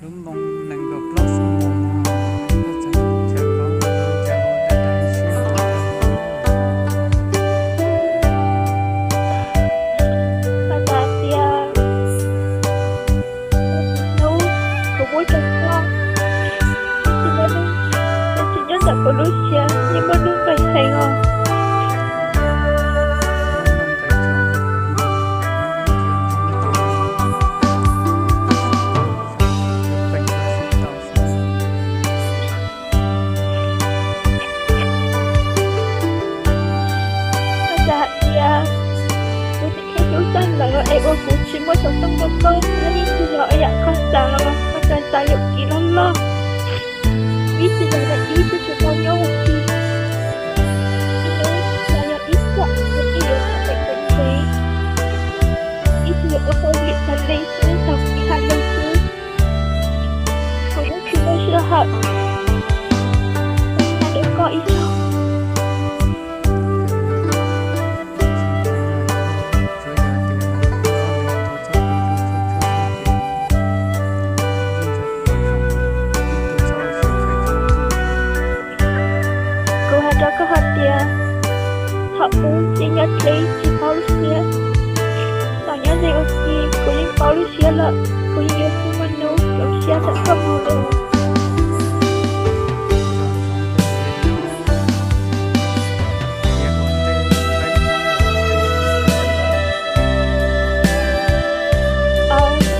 Lub moos nees nkaum plaub xyoo mus, koj txawm mus nrhiav koj, nrhiav ua dab dab ib siab. Koj tas tias, hnub kuv muab rau koj, tsis muaj neeg, tsis nyob ntawm kuv lub siab, yeej muaj nuj nqis heev os. Koj tas hais tias kuv tsis tshua hlub koj lawm es ua kuv tsis muaj xov tooj rau koj, nyob ib txhis los yam koj xav, koj tsuas xav yuam kev loj loj. Ib txhis los yam ib txhis tsis tau nyob ua ke. Ib hnub los yog ib txhis ua ib yuav txom nyem ntsev, ib txhis yuav ua hauj lwm tas li xwb tau kev hais lus xwb. Kuv yeej tsis muaj sij hawm hais rau koj ib zaug. Kuv hais rau koj hais tias, thaum ub tseem nyob dleb tsis paub lub siab, los nyob ze ua ke kuv yeej paub lub siab lawm, kuv yeej yuav tsis muaj hnub zoo siab ntawm koj mus li.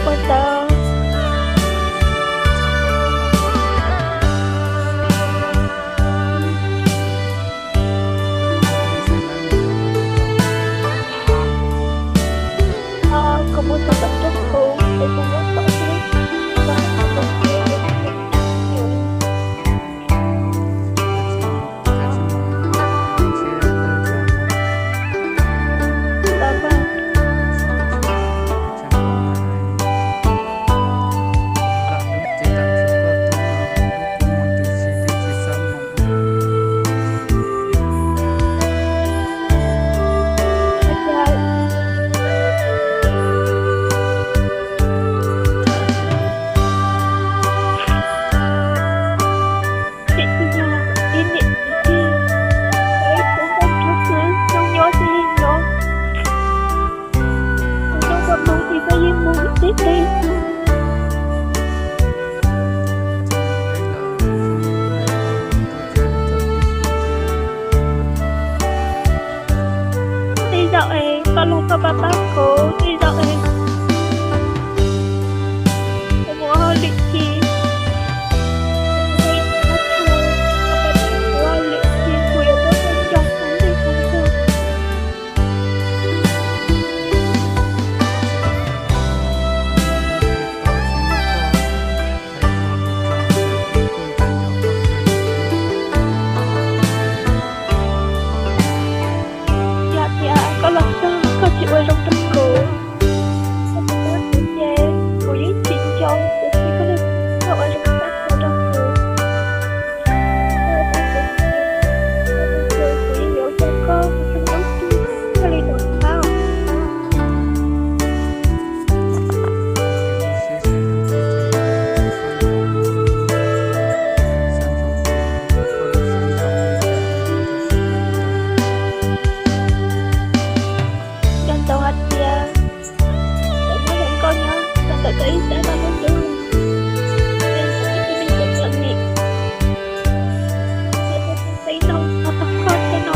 Ua ntawd. Koj muab xov tooj rau kuv es kuv muab xov xwb. Tsis tsis yog ib niam txiv tij, ib tug nkauj nraug xwb, zoo nyob ces yeej nyob, zoo koj mus ces koj yeej mus tib teg. Tej zaum es koj los koj pab pab kuv, tej zaum es kuv mus ua hauj lwm ces, kuv ua hauj lwm ces kuv yuav muab koj coj mus ntej qhov ntawd. Yog tias koj los txog koj tsis ua zoo rau kuv, koj tsis pab kuv ces kuv yeej tsis nco, tiam sis koj ua zoo tag nrho rau kuv. Koj ua tau kuv ces, koj ua tau kuv, kuv yeej yuav ua rau koj mus txog hnub twg thiaj li nov qab. Cov ntawd hais tias, txawm muaj zoo nkauj nyob txog ntawm koj ib sab toj hnub twg, ces kuv ib tug neeg txom txom nyem, kuv tau peb noj tau koj thiab no.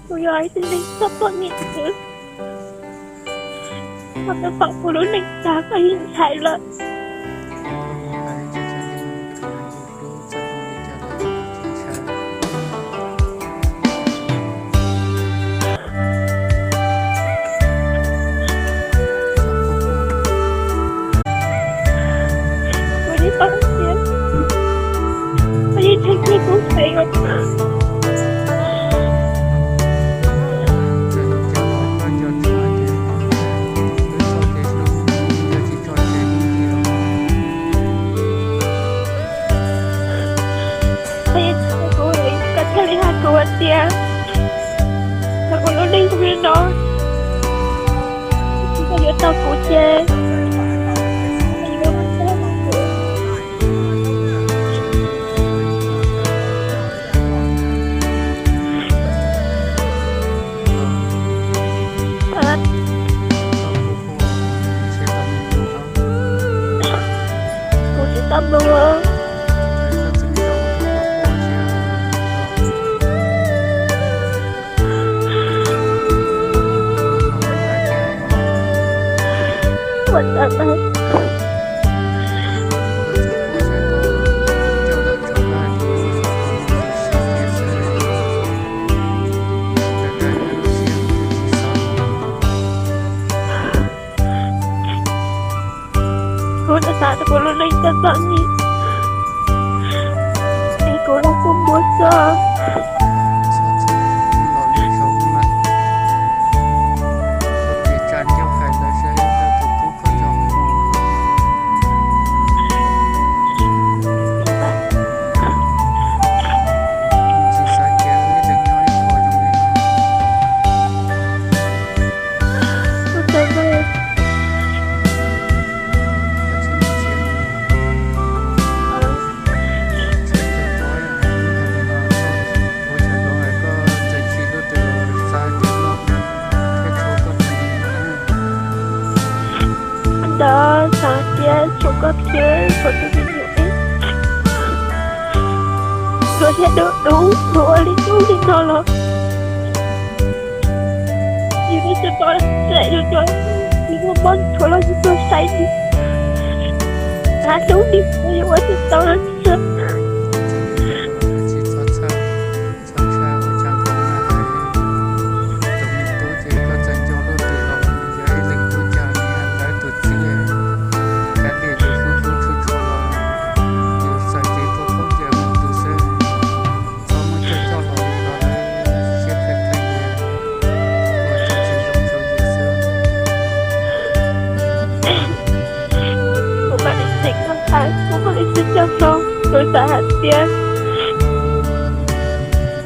Kuv yog ib tug neeg txom txom nyem xwb, koj twb pom kuv lub neej tag koj yeej ntshai lawm. Kuv yeej paub tias koj yeej tseem hlub kuv heev. Ntawd mas kuv xav rau kuv lub neej txom txom nyem, es kuv los kuj muab xwb. Ntawd xav tias tshuav koj thiab tshuav tus me nyuam ib, luag thiaj dub dub, luag ua li dub li no los yus twb tsis pom tseem yus cov, yus muaj mob tshuav los yus tuaj saib yus, qab dub li yus ua tsis tau lawm. Kuv mam li tseem koj ntawd, kuv mam li tsis coj mloog, kuv xav hais tias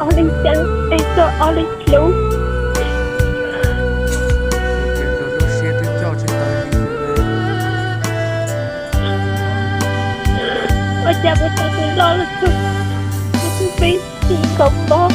ob leeg xya es txog ob leeg hlub. Ua cas kuv tau tus loj los txog kuv tus peb tsis nkaum mob.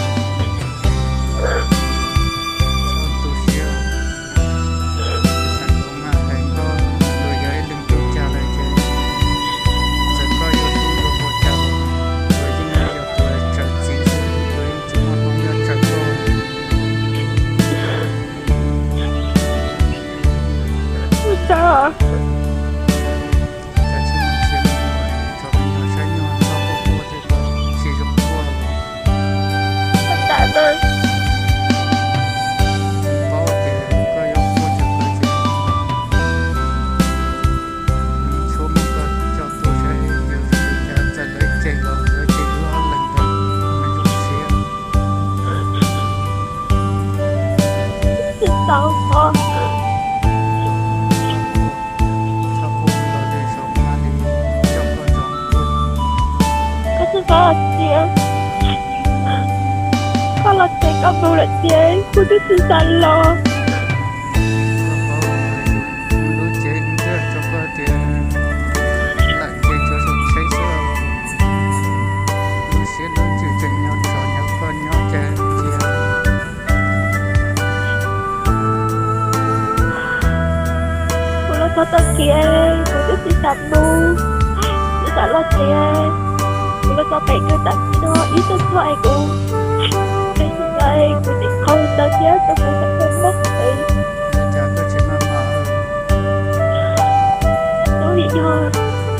Tsis tau os. Koj tsis txhob los txiav, koj los txiav koj mus lawm tiag, kuv twb tsis xav los. Kuv los txog tag kis, kuv twb tsis xav mus, tsis xav los txiav. Kuv los txog pem kawg tam sim no ib txog txog es kuv, kuv tsis qhov ntawd thiab rau kuv